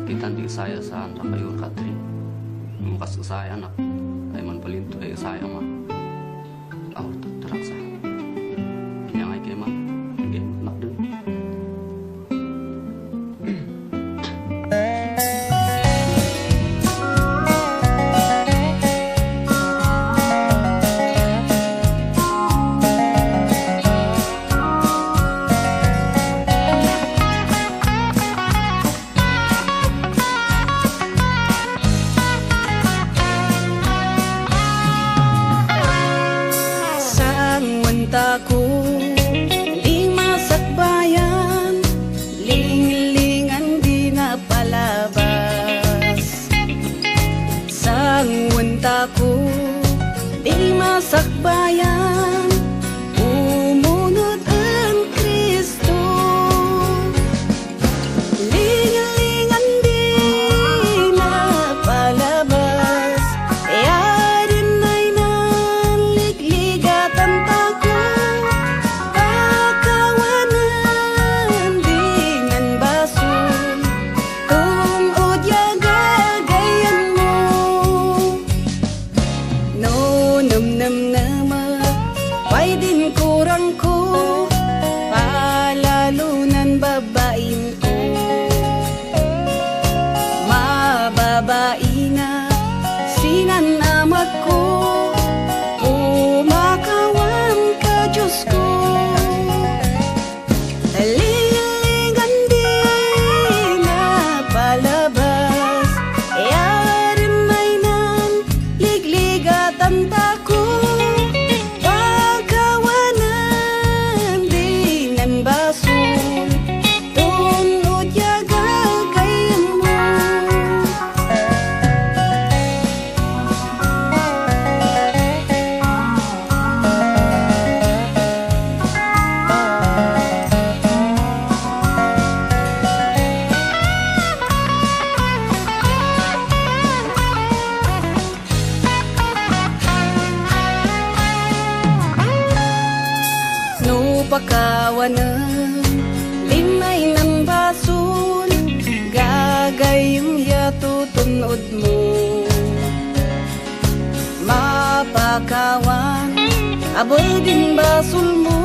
sakitan di saya sa anak kayo Catherine. Mukas saya anak ay man palinto ay saya ma. Aw terak sa. Yang ay kay ma. Game nak dun. Ko di masakbayan, ling-lingan di na palabas. Sang wanta ko di masakbayan, umunod ang Kristo. Ling-lingan di na palabas, yarin ay nanligligatan ta. Din kurang ko, palalunan babain ko. Mababain na sinan amat ko, umakawan ka Diyos ko. Talingan di na palabas, yarin may nan ligligatan ta ko. Pakawanan, limay ng basol, gagayong yatutunod mo. Mapakawan, aboy din basol mo.